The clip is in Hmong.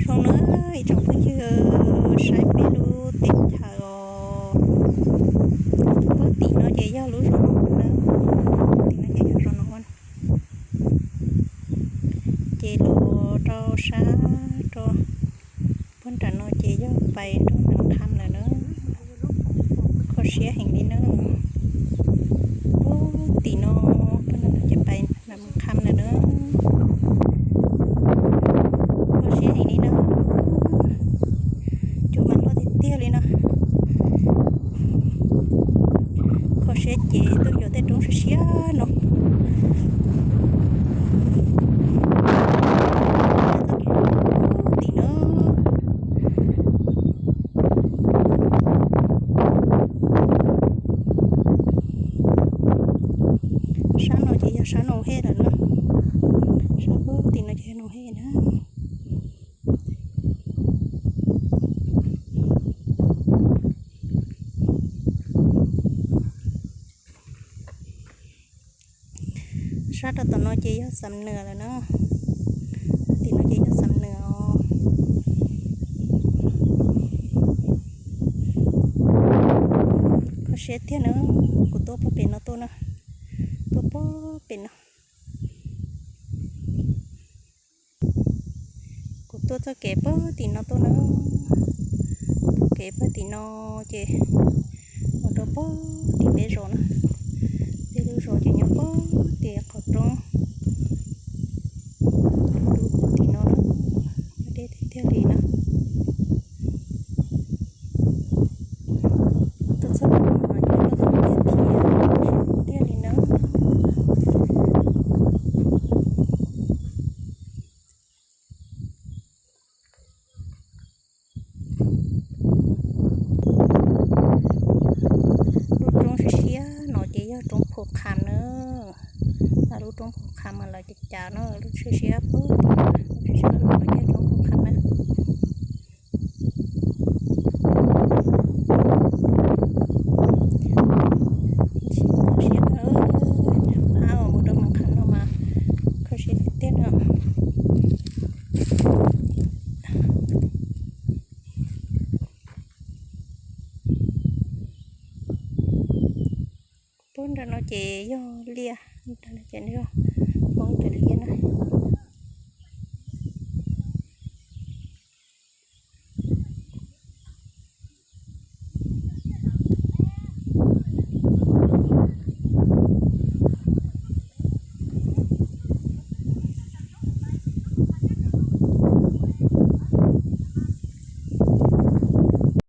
Zoo na, ib tsoom phooj ywg, saib peb lub teb chaws os. Puag tim no ces yog lub zos no na, tim no ces yog zos no. Ces los rau sab rau puag nram no ces yog pais nram Nqham lawm na. Kho siab heev li na. Puag tim no, puag nram no ces pais nram Nqham lawm na. Kho siab heev li na. Cua mas loj tiag tiag li no. Kho siab ces tuaj yuav tej roob siab siab no. Tim no, sab no ces yog sab Noo Hej lawm na. Sab puag tim no ces yog Noo Hej na. Sab rau tom no ces yog Xam Nuas lawm na. Tim no ces yog Xam Nuas os. Kho siab tiag na, kuv tuaj puag pem no tuaj na, tuaj puag pem no. Kuv tuaj txoj kev puag tim no tuaj na, kev puag tim no ces mus rau puag tim peb zos na. Peb lub zos ces nyob puag tim qhov roob, rub puag tim no na, deb tiag tiag li na. Tuaj txog no mas yog lub tiaj thiab, tiaj li na. Lub roob siab siab no ces yog roob Phu Kham na, lub roob Phu Kham mas lawv cav cav no, lub siab siab, lub siab siab no ces roob Phu Kham na. Siab, ab, mus rau Phu Kham no mas kho siab tiag tiag na. Puag nram no ces yog liaj, nram no ces yog Hmoob raws liaj na.